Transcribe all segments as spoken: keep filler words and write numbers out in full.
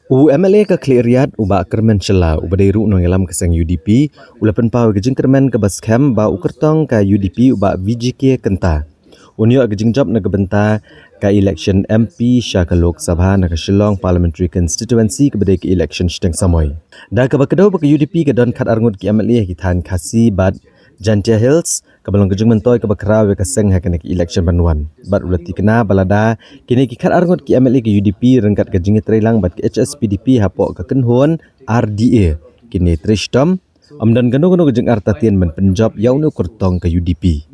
U M L A ka Khliehriat, u Bah Kyrmen Shylla, uba dei ruh nongïalam ka seng U D P, u la pynpaw ïa ka jingkyrmen kaba skhem ba u kyrtong ka U D P, u Bah V G K Kynta, un ïoh ka jingjop na ka bynta ka election M P sha ka Lok Sabha na ka Shillong Parliamentary Constituency, kaba dei ka election shiteng samoi. Da kaba kdew ba ka U D P ka don khatar ngut ki M L A ha ki thaiñ Khasi bad Jaintia Hills, kaba long ka jingmyntoi kaba khraw ïa ka seng ha kane ka election ban wan. Bad u la tikna ba lada kine ki khatar ngut ki M L A ka U D P ryngkat ka jingïatreilang bad ka H S P D P hapoh ka kynhun R D A, kine trei shitom, ym don kano kano ka jingartatien ban pynjop ïa une u kyrtong ka U D P.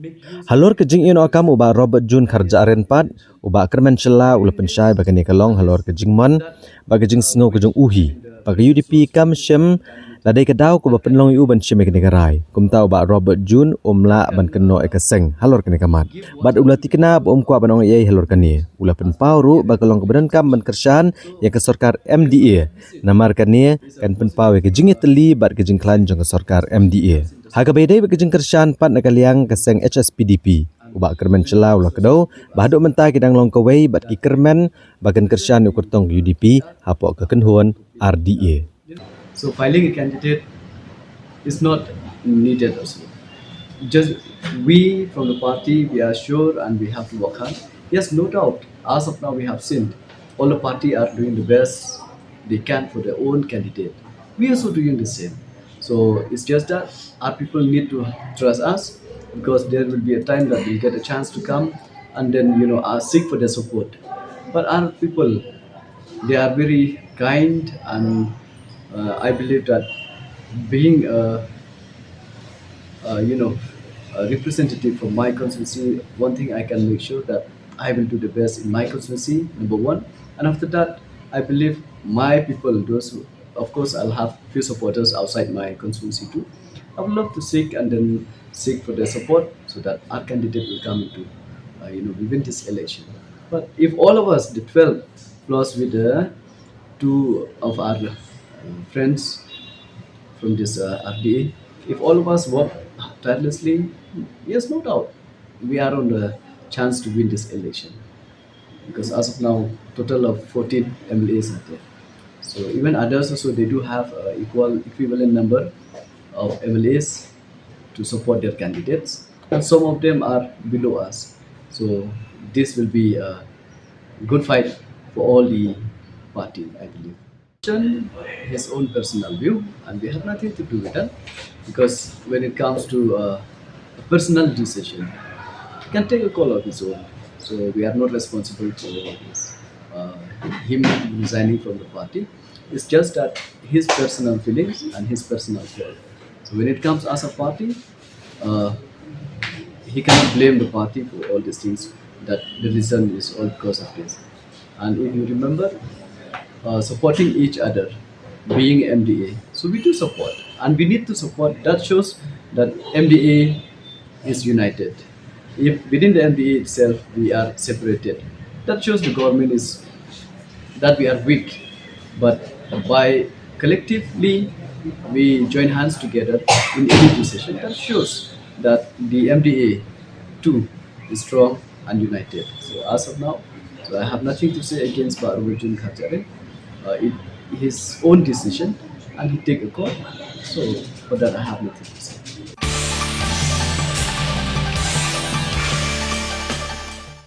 Halor ka jingïehnoh kam, u Bah Robert June Kharjahrin pat, u Bah Kyrmen Shylla, u la pynshai ba kane ka long halor ka jingmon bad ka jingsngew ka jong u hi, ba ka U D P kam shym la dei ka daw kaba pynlong ïa u ban shim ïa kane ka rai. Kumta u Bah Robert June um lah ban kynnoh ïa ka seng halor kane ka mat. Bad u la tikna ba um kwah ban ong ei ei halor kane. U la pynpaw ruh ba ka long kaba donkam ban kyrshan ïa ka sorkar M D A, namar kane kan pynpaw ïa ka jingïatylli bad ka jingkhlaiñ jong ka sorkar M D A. Ha kaba ïadei bad ka jingkyrshan pat na ka liang ka seng H S P D P, u Bah Kyrmen Shylla u la kdew ba haduh mynta ki dang long kawei bad ki kyrmen ba kan kyrshan ïa u kyrtong ka U D P hapoh ka kynhun R D A. So filing a candidate is not needed also. Just we from the party, we are sure and we have to work hard. Yes, no doubt, as of now we have seen all the party are doing the best they can for their own candidate. We are also doing the same. So it's just that our people need to trust us, because there will be a time that we'll get a chance to come and then, you know, uh, seek for their support. But our people, they are very kind, and uh, I believe that being a, uh, you know, a representative from my constituency, one thing I can make sure that I will do the best in my constituency, number one. And after that, I believe my people, those who, of course, I'll have few supporters outside my constituency too. I would love to seek and then seek for their support so that our candidate will come into, uh, you know, we win this election. But if all of us, the twelve, plus with the two of our uh, friends from this uh, R D A, if all of us work tirelessly, yes, no doubt, we are on the chance to win this election. Because as of now, total of fourteen M L As are there. So even others also, they do have uh, equal, equivalent number of M L As to support their candidates. And some of them are below us. So this will be a good fight for all the party, I believe. His own personal view, and we have nothing to do with that, because when it comes to uh, a personal decision, he can take a call of his own. So we are not responsible for his, uh, him resigning from the party. It's just that his personal feelings and his personal call. So when it comes as a party, uh, he cannot blame the party for all these things, that the reason is all because of this. And if you remember, uh, supporting each other, being M D A. So we do support, and we need to support. That shows that M D A is united. If within the M D A itself we are separated, that shows the government is, that we are weak. But by collectively we join hands together in any decision, that shows that the M D A too is strong and united. So as of now, so I have nothing to say against Bah Robert June Kharjahrin. Uh, it, his own decision, and he take a call. So for that, I have nothing to say.